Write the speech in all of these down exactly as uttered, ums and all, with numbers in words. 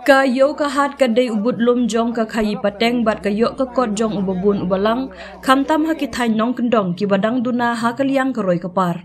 Ka Ïew ka Hat ka dei u budlum jong ka khaïi pateng bad ka ïoh ka kot jong u babun u balang, khamtam ha ki thaiñ nongkyndong kiba dang duna ha ka liang ka roi ka par.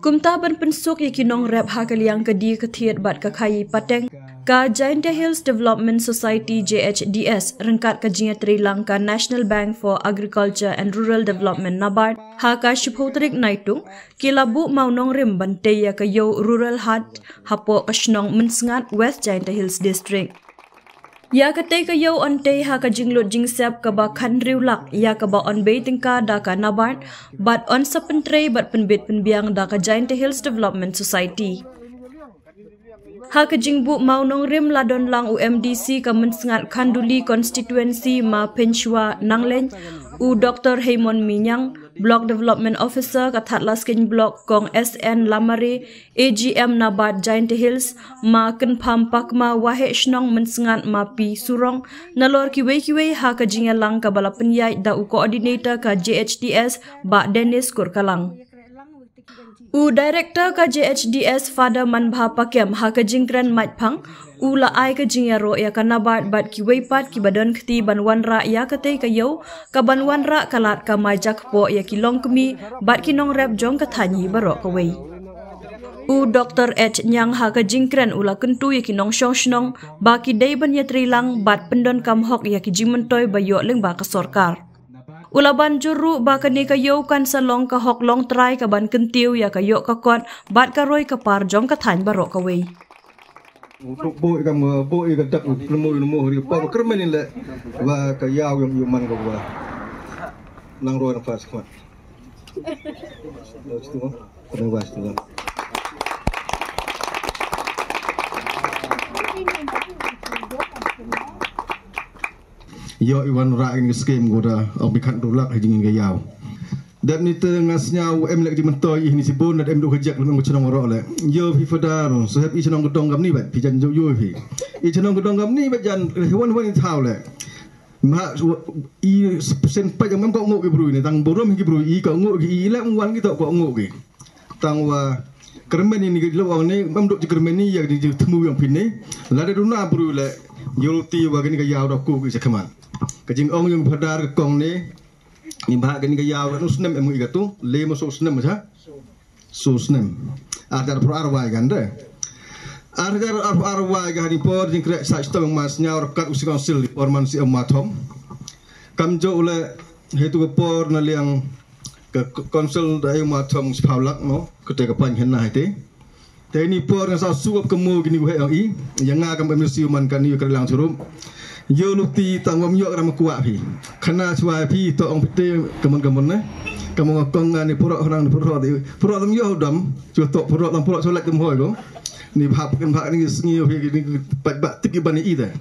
Kumta ban pynsuk ïa ki nongrep ha ka liang ka dieng ka thied bad ka khaïi pateng, ka Jaintia Hills Development Society, J H D S, ryngkat ka jingïatreilang ka National Bank for Agriculture and Rural Development, NABARD, ha ka shiphew tarik Naitung, ki la buh mawnongrim ban tei ïa ka Ïew Rural Hat hapoh ka shnong Mynsngat, West Jaintia Hills District. Ïa katei ka ïew yn tei ha ka jinglut jingsep kaba khathynriew lak, ïa kaba yn bei tyngka da ka NABARD, bad yn sa pyntrei bad pynbit pynbiang da ka Jaintia Hills Development Society. Ha ka jingbuh mawnongrim la don lang u M D C ka Mynsngat Khanduli Constituency, Ma Pynshwa Nangleiñ, u Doktor Heimon Miñang, Block Development Officer ka Thadlaskein Block, Kong S N Lamare, A G M NABARD Jaintia Hills, Ma Kynpham Pakma, Waheh Shnong Mynsngat Ma Pi Surong, nalor kiwei kiwei ha ka jingïalang kaba la pynïaid da u Coordinator ka J H D S, Bah Dennis Kurkalang. U Director ka J H D S, Father Manbha Pakem, ha ka jingkren maitphang, u la ai ka jingïaroh ïa ka NABARD bad kiwei pat kiba don kti ban wanrah ïa katei ka ïew, kaban wanrah ka lad kamai jakpoh ïa ki longkmie bad ki nongrep jong ka thaiñ hi baroh kawei. U Doktor H Ñiang ha ka jingkren u la kyntu ïa ki nongshong shnong ba ki dei ban ïatreilang bad pyndonkam hok ïa ki jingmyntoi ba ïoh lyngba ka sorkar. U la ban jur ruh ba kane ka ïew kan sa long ka hok longtrai kaban kyntiew ïa ka ïoh ka kot bad ka roi ka par jong ka thaiñ baroh kawei. Untuk bok ikan bok ikan tak nemu nemu hari pa kyrmen ni leh. Wa ka ïew ïong ïong man ka wa. Nang roi nang fas khmat. Terus tu. Kena was tu. Ïoh i wanrah ïa kane ka skim ko da ong bi khathynriew lak ha jingim ka ïew. Dep nite nga sngew em leh ka jingmyntoi ïa kine shibun, dep em duh ka jek lem em ka chnong roh leh. Ïoh phi Fadar, sahep i chnong ka dong kam ni bad phi jan ïoh ïoh phi. I chnong ka dong kam ni bad jan hi wan wan i thaw leh. Ma i sen pa jam em ko nguh ki bru ni, tang burom ki bru i ko nguh ki i leh wan ki to ko nguh ki. Tang wa kyrmen ni ki lo ong ni, em dok ji kyrmen ni ïa ji thmu ïong phin ni. Lada duna bru leh ïoh ti wa kane ka ïew da ku ki sa khmat. Ka jingong ïong Fadar ka kong ni, ni ba kane ka ïew da nu snem em ngi ka tu, le ma so snem ma cha. So snem. Ar hajar arphew arwai kan de. Ar hajar arphew arwai ka hani por jingkreh sa stom ma sngew ryngkat u si council di por man si em ma thom. Kam jo le hetu ka por na liang ka k-, council da ïa ma thom sphaw lak no, kata ka pan hena hete. Te ni por nga sa suap ka mo kini ku he ong i, ïa nga kam M C man kani ka lang surup. Yo luti tang wam yo ram kuah phi. Khana chwa phi to ong phi te kamon kamon ne. Kamon kong nga ni purok hnang ni purok di. Purok tam yo dam, chu to purok tam purok chu lek tam hoi ko. Ni bha kan bha ni sngi phi ni pat ba tip ki ban i te.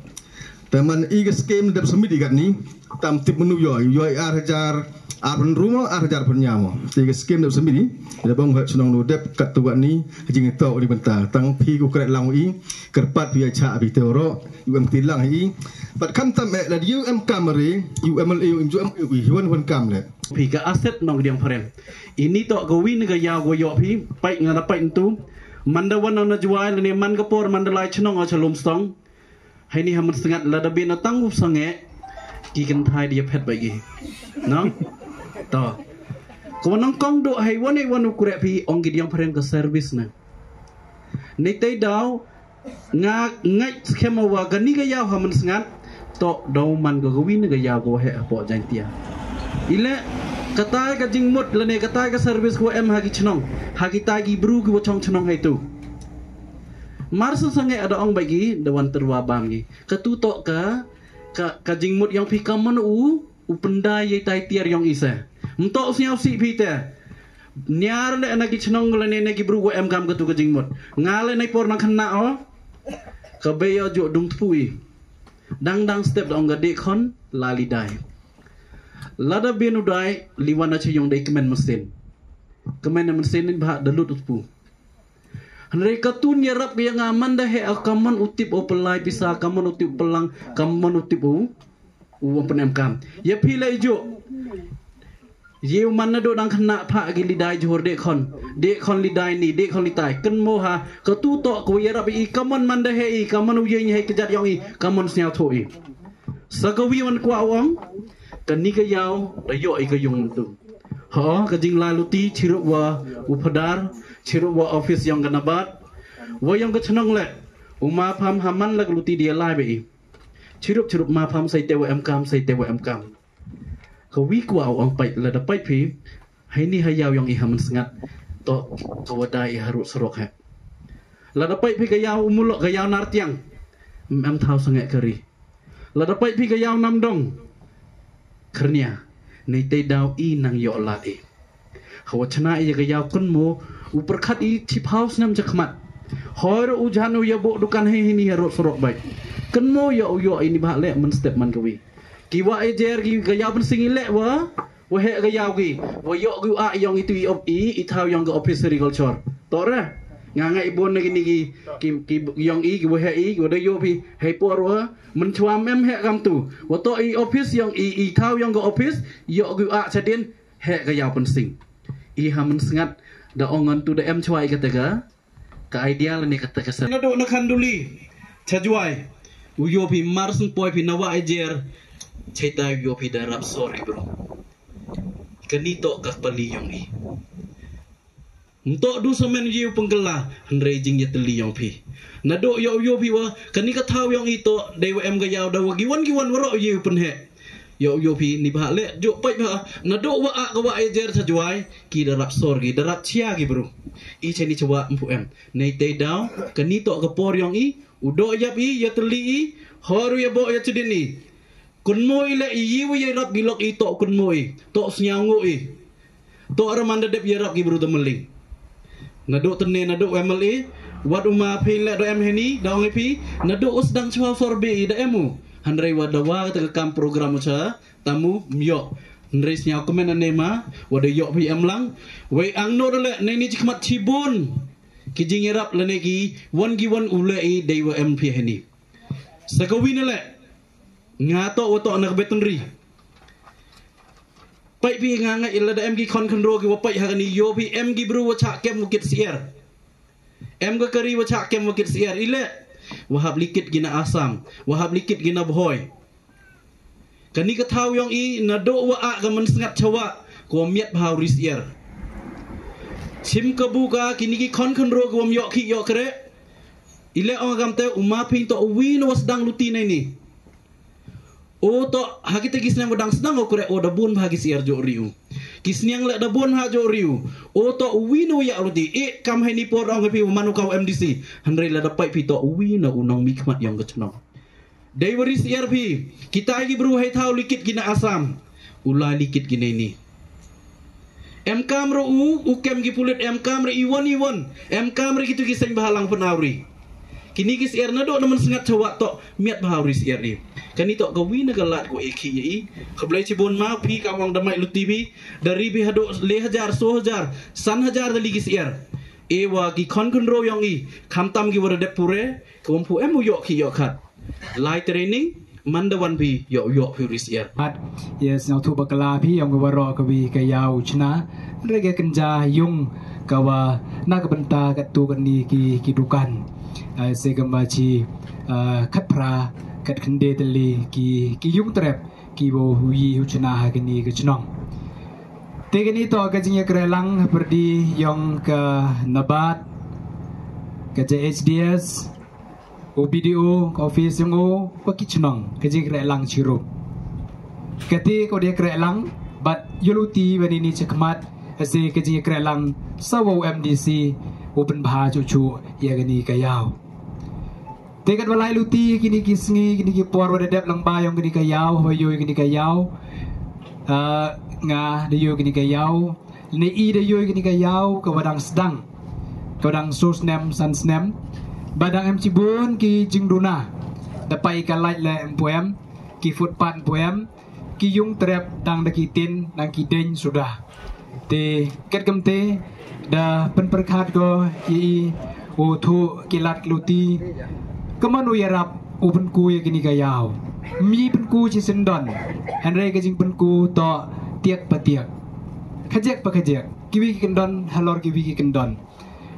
Te man i ka skim dep submit i kat ni, tam tip menu ïoh, ïoh ar hajar arphew hynriew mo, ar hajar arphew hynñiew mo. Te i ka skim dep submit i, da bong ha chnong nu dep kat tu kat ni, jingto ni bynta. Tang phi ku kret lang i, kyrpad phi ïa cha phi te ro, u em ti lang i. Pat kham tam eh, la u em kam re, u M L A, u M L A, u wan wan kam le. Phi ka asset nong diang phareng. Ini to ka win ka ïew ko ïoh phi, pai nga da pai ntu. Man da wan na Jwai, lane man ka por, man da lai chnong, a cha Lumsdong. Hai ni ha Mynsngat lada bina tang u sangeh, ki kynthai di phet ba gi. No? To. Ko nang kong do hai wan ai wan u kreh phi ong ki diang phareng ka service na. Ni tei daw, nga ngai skhem wa kani ka ïew ha Mynsngat, to daw man ka win ka ïew ko he hapoh Jaintia. Ile, katai ka jingmut lane katai ka service ko em ha ki chnong, ha kitai ki bru ki wa chong chnong hai tu. Mar sa sangeh ada ong ba gi, da wan terwa bam gi. Ka tu to ka, ka, ka jingmut ïong phi ka mon u, u pyndai ïa tai tiar ïong i se. Mto u sñiaw si phi te. Niar le na ki chnong le ne, ne ki bru wa em kam ka tu ka jingmut. Nga le ne por nang khana o. Ka bei o ju dung tpu i. Dang dang step da ong ka de khon, la li dai. Lada bin u dai, li wan a che ïong dei kmen mesin. Kmen mesin in bha da lut u tpu. Hynrei ka tun ïarap ïa nga man da he a ka man u tip u pynlai pisa, ka man u tip u pynlang, ka man u tip u, u wan pynem kam. Ïa phi lei ju. Ïew man naduh dang khynnah phah ki lidai jhur deh khon. Deh khon lidai ni, deh khon lidai. Kynmaw ha, katu toh ka wa ïarap i, kamon man da heh i, kamon u ïeng hei kjat yong i, kamon sniaw thoh i. Sa ka wi wan kwah u ong, kani ka ïaw, da ïoh i ka yung tu. Ho, ka jingla luti, chirup wa, u phadar, chirup wa office yong ka NABARD, wa yong ka chnong le, u ma pham ha man la ka luti dia lai be i. Chirup, chirup ma pham sai te wa em kam, sai te wa em kam. Ka wi kwah u ong pait, la da pait phi, hai ni ha ïaw yong i ha man sngat, toh ka wa dai i ha rud surok he. La da pait phi ka ïaw u mulok ka ïaw nar tiang, em thaw sangeh kari. La da pait phi ka ïaw nam dong. Kyrnia, nei tei daw i nang ïoh lad i. Hawa chna i ka ïaw kynmaw, u pyrkhat i chiphaw snem chakhmat. Hoi ro u jan u ïa bo dukan hei hini ha rud surok bai. Kynmaw ïa u ïoh i ni bah leh man step man ka wi. Ki wa e jer ki ka ïaw pynsing i leh wa, wa heh ka ïaw ki, wa ïoh ki u a yong i tu i op i, i thaw yong ka office agriculture. Toh re, nga nga i bon na ki ni ki, ki, ki yong i, ki wa heh i, ki wa da ïoh phi, hei por wa, man chwa mem heh kam tu. Wa toh i office yong i, i thaw yong ka office, ïoh ki u a chadien, heh ka ïaw pynsing. I ha man sngat, da ong ngan tu da em chwa i kata ka, ka idea la ni kata ka sa. Naduh na Khanduli, cha Jwai, u ïoh phi mar sngpoi phi na wa e jer, chai tai u ïoh phi da rap sor i bro. Kani toh ka pali yong i. Ntoh du samen ïew pengkela, hynrei jing ïa teli yong phi. Naduh ïoh ïoh phi wa, kani ka thaw yong i toh, dei wa em ka ïaw da wa giwan giwan wa roh ïew pynheh. Ïoh ïoh phi ni bah leh, juk pait bah, naduh wa a ka wa e jer cha Jwai, ki da rap sor ki, da rap chia ki bro. I chani chawa mpu em. Nei tei daw, kani toh ka por yong i, u doh ïap i, ïa teli i, hor ïa bo ïa chadien i. Kynmaw i leh i ïew ïa rap ki lok i toh kynmaw i, toh sniaw ngo i. Toh raman da dep ïa rap ki bru da maling. Naduh tene naduh M L A, wat u ma phi leh da em heni, da ong i phi, naduh u sdang chwa sor be i da em u. Hynrei wat da wa kata ka kam program u cha, tamu, myoh. Hynrei sniaw kmen ane ma, wat da ïoh phi em lang. Wei ang no da leh, nei ni chikmat chibun. Ki jing ïa rap lane ki, wan ki wan u leh i, dei wa em phi heni. Sa ka wi na leh, nga toh wa toh na ka veterinary. Pait phi nga nga ila da em ki khon khynro ki wa pait ha kani ïoh phi em ki bru wa chah kem wa kit sier. Em ka kari wa chah kem wa kit sier i leh. Wa hap likit ki na Assam, wa hap likit ki na Bhoi. Kani ka thaw yong i naduh wa a ka man sngat chawa, ko miat bha u ri sier. Chim ka bu ka kini ki khon khynro ko wa ym ïoh khih ïoh kre. I leh ong kam te u ma phi toh u wi na wa sdang luti nei ni. O toh, ha kita ki snem wa dang sdang o kre o da bun bha ki sier joh ri u. Ki sniang leh da bun bha joh ri u. O toh u wi na u ïa luti. E kam hei ni por ong phi u man u ka u M D C. Hynrei la da pait phi toh u wi na u nongmihkhmat yong ka chnong. Dei wa ri sier phi. Kitai ki bru hei thaw likit ki na Assam. U lai likit ki nei ni. Em kam ro u, u kem ki pulit, em kam ro i wan i wan. Em kam ro ki tu ki seng bha lang pynawri. Kini ki sier naduh na man sngat chawa toh, miat bha u ri sier i. Kani toh ka wi na ka lad ko e khih ïa i. Khublei chibun ma phi ka wang da mai luti phi. Da ri phi haduh le hajar, so hajar, san hajar da li ki sier. E wa ki khon khynro yong i, khamtam ki wa da dep pure, ka wa ym pu em u ïoh khih ïoh khat. Lai training, man da wan phi, ïoh ïoh phi u ri sier. At, yes, nau thu bakla phi, yong ka wa roh ka wi ka ïaw chna. Re ka kynja yung ka wa na ka bynta ka tu kani ki, ki dukan. Ai, se ka ma chi, ah, khat phra, khat khynde teli ki, ki yung trep, ki wa wi u chna ha kani ka chnong. Te kani toh ka jingïakre lang ha pyrdi yong ka NABARD, ka J H D S, u B D O, ka office yong u, wa ki chnong, ka jingïakre lang chirup. Kati ko dia kre lang, bad ïa luti wa ni ni chakmat, hasi ka jingïakre lang, sa wa u M D C, u pynbha chuh chuh, ïa kani ka ïaw. Te kat wa lai luti kini ki sngi, kini ki por wa da dep lang ba yong kini ka ïaw, wa ïoh kini ka ïaw. Ah, nga da ïoh kini ka ïaw. Ne i da ïoh kini ka ïaw, ka wa dang sdang. Ka wa dang so snem, san snem. Ba dang em chibun ki jingduna. Da pai ka lait le em pu em, ki footpath pu em. Ki yung trep dang da ki tin, dang ki deng suda. Te, ket kam te, da pynpyrkhat ko, ïa i, u thu ki lad ki luti. Ka man u ïarap, u pynku ïa kini ka ïaw. Mi pynku chi syndon. Hynrei ka jingpynku toh tiak pa tiak. Khajiak pa khajiak, kiwi ki kyndon halor kiwi ki kyndon.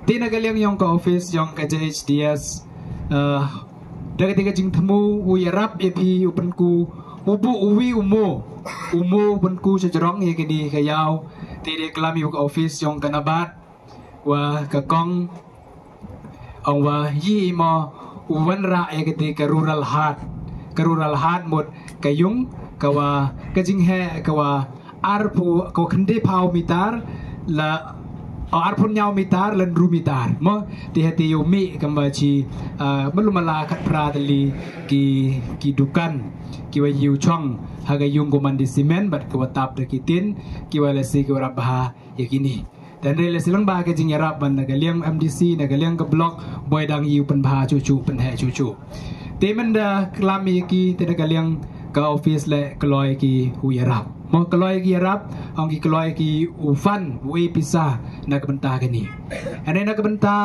Te na ka liang yong ka office yong ka J H D S, eh, da ka te ka jingthmu u ïarap ïa phi u pynku u buh uwi u mo, u mo u pynku sha jrong ïa kini ka ïaw. Te da klam ïa ka office yong ka NABARD wa ka kong ong wa yi mo u wanrah ïa ka te ka rural heart, ka rural heart mut ka yung ka wa ka jingheh ka wa arphew, ka wa khyndai phew mitar la, o, arphew hynñiew mitar la hynriew mitar mo. Te ha te ïoh mih kamba chi, ah, malu mala khatphra tylli ki, ki dukan ki wa ïoh chong ha ka yung ko man di simen bad ka wa tap da ki tin ki wa lehse ki wa rap bha ïa kini. Te hynrei lehse lang ba ka jingïarap ban na ka liang M D C, na ka liang ka block, boi dang ïoh pynbha chuchu, pynheh chuchu. Te mynda klam ïa ki te na ka liang ka office le kloi ki u ïarap. Mo kloi ki ïarap, ong ki kloi ki u fund, u ei pisa na ka bynta kani. Ane na ka bynta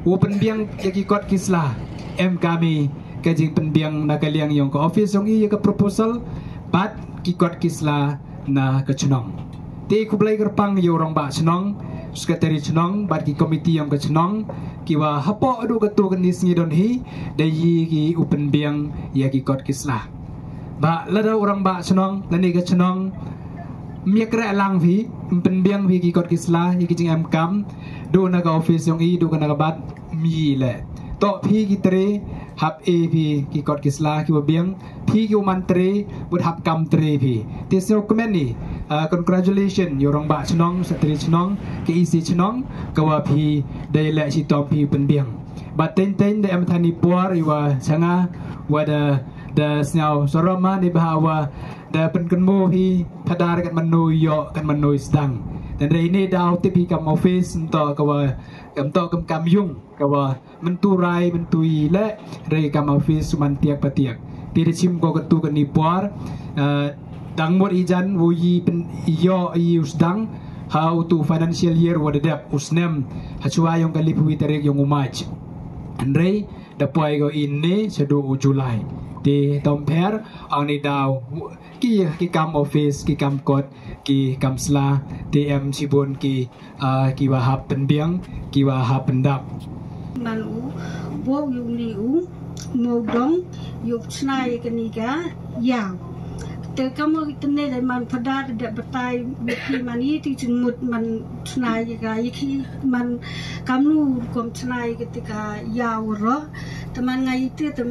u pynbiang ïa ki kot ki sla, em kami ka jingpynbiang na ka liang yong ka office yong i ïa ka proposal bad ki kot ki sla na ka chnong. Te khublei kyrpang ïa u rangbah chnong, secretary chnong bad ki komiti yong ka chnong ki wa hapoh du ka tu kani sngi don hi da yi ki u pynbiang ïa ki kot ki sla. Ba lada u rangbah chnong lane ka chnong ym ïa kreh lang phi, ym pynbiang phi ki kot ki sla ïa ki jingem kam, du na ka office yong i, du ka na ka bat, ym yi le. To phi ki tre hap e phi ki kot ki sla ki wa biang, phi ki u man tre bud hap kam tre phi. Te sngewkmen ni, ah, congratulation ïa u rangbah chnong, secretary chnong, ka E C chnong ka wa phi dei leh shitom phi pynbiang. Ba teng teng da em thani por i wa changa wa da, da sngew soroma ni bha wa da pynkynmo hi phadar kat mano ïoh kat mano sdang. Dan rei ni daw tip hi kam office nto ka wa kam to kam kam yung ka wa myntu rai myntu i le rei kam office man tiak patiak. Ti da chim ko katu kani por, eh, dang mut i jan u yi pyn ïoh i u sdang ha utu financial year wa da dep u snem ha chwa yong ka lipwi tarik yong u March. Hynrei da poi ko i ne sadu u July. Te tom pher ang ni daw ki, ki kam office, ki kam kot, ki kam sla, te em chibun ki, ah, ki wa hap pynbiang, ki wa hap pyndap. Man u bo yu ni u mo dong yu chna ïa kani ka ïaw. Te kam u tene da man phadar da batai yu ki man i ti jingmut man chna ïa ka ïa ki man kam nu kom chna ïa ka te ka ïaw ro. Te man nga ite te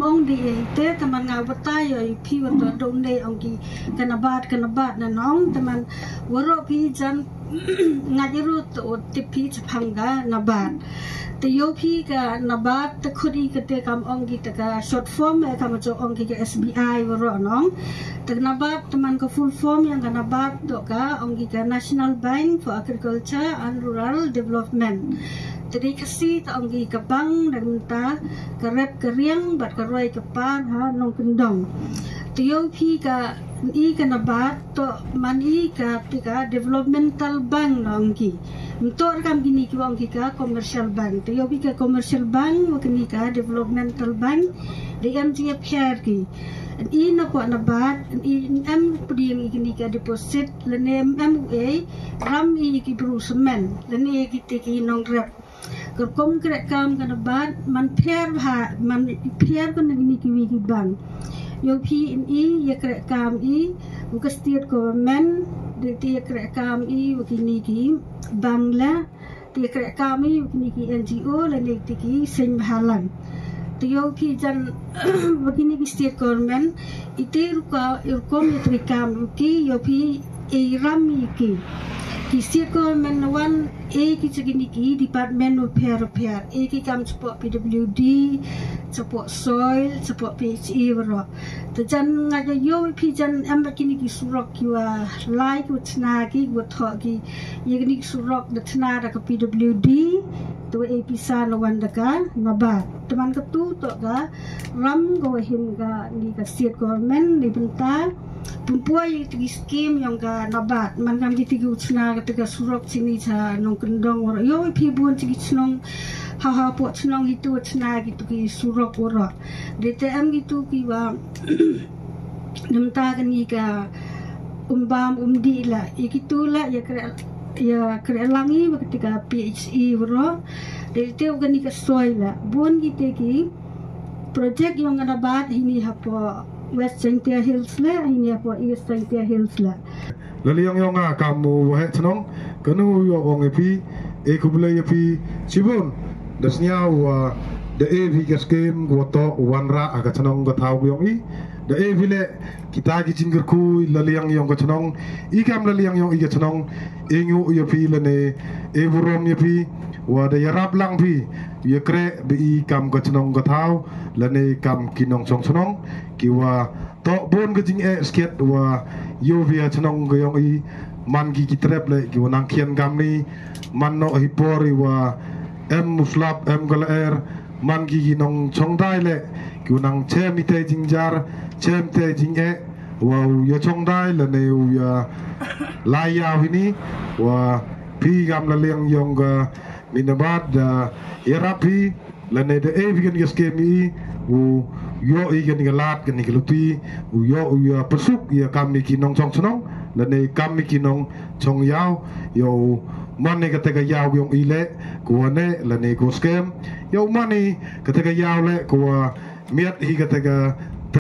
mong di ite te man nga batai ïa i phi wa to dong ne ong ki ka NABARD, ka NABARD na nong te man waro phi jan nga di ru to tip phi chaphang ka NABARD. Te ïoh phi ka NABARD te khut i ka te kam ong ki te ka short form e kam jo ong ki ka S B I waro nong. Te ka NABARD te man ka full form yang ka NABARD to ka ong ki ka National Bank for Agriculture and Rural Development. Te dei Khasi te ong ki ka bank da mynta ka rep ka riang bad ka roi ka par ha nongkyndong. Te ïoh phi ka i ka NABARD to man i ka te ka developmental bank nong ki. Mynto kam kini ki ong ki ka commercial bank. Te ïoh phi ka commercial bank wa kini ka developmental bank. Dei em ji pher ki. I na kwa NABARD i em pdiang i kini ka deposit lane em u ei ram i ki bru semen lane ki te ki nong rep. Ka rukom kreh kam ka NABARD man pher bha man pher ka na kini kiwi ki bank. Ïoh phi in i ïa kreh kam i u ka state government de te ïa kreh kam i u kini ki bank la te ïa kreh kam i u kini ki N G O lane te ki seng bhalang. Te ïoh phi jan wa kini ki state government ite ruka rukom ïa trei kam u ki ïoh phi e ram i ki. Ki state government na wan e ki cha kini ki department u pher u pher e ki kam chapoh P W D, chapoh soil, chapoh P H E waro. Te jan nga ja ïoh phi jan em ba kini ki surok ki wa lai ki wa chna ki wa thoh ki ïa kini ki surok da chna da ka P W D. Te wa e pisa na wan da ka NABARD. Te man ka tu to ka ram ka wa hin ka ni ka state government ni bynta pynpoi ïa ki scheme yong ka NABARD. Man kam ki ti ki u chna ka te ka surok chini cha nongkyndong waro ïoh phi bun chi ki chnong ha ha po chnong hi tu chna ki tu ki surok waro. De te em ki tu ki wa namta ka ni ka Um bam um dih la, ïa kitu la ïa kre ïa kre lang i ba kata ka P H E bro. Dei te u kani ka soi la bun kite ki project ïong ka nabat hini hapo West Jaintia Hills la, hini hapo East Jaintia Hills la. La liang ïong a kam u waheh chnong kanu ïong ong epi e kubule epi chibun. Da sniaw wa da epi ka skem wa to wanra a ka chnong ka thaw ïong i da epi le kita ki jingkyrkhu la liang ïong ka chnong i kam la liang ïong i ka chnong e ngu ïa phi lane e burom ïa phi wa da ïarap lang phi ïa kre bi i kam ka chnong ka thaw lane kam ki nongchong chnong ki wa to bun ka jingeh sket wa ïoh bia chnong ka ïong i man ki ki trep le ki wa nang khian kam ni man no hi por i wa em muslap em ka la er man ki ki nongchong dai le ki wa nang chem i te jingjar chem te jingeh wa u ïa chong dai lane u ïa lai ïa hini wa phi kam la liang ïong ka minabat da ïarap phi lane da e phi kan ka skem i u ïoh i kan ka lad kan ka luti u ïoh u ïa pasuk ïa kam ni ki nongchong chnong lane kam ni ki nongchong ïaw ïa u man ne kata ka ïaw ïong i le ko wa ne lane ko skem ïa u man ni kata ka ïaw le ko wa miat hi kata ka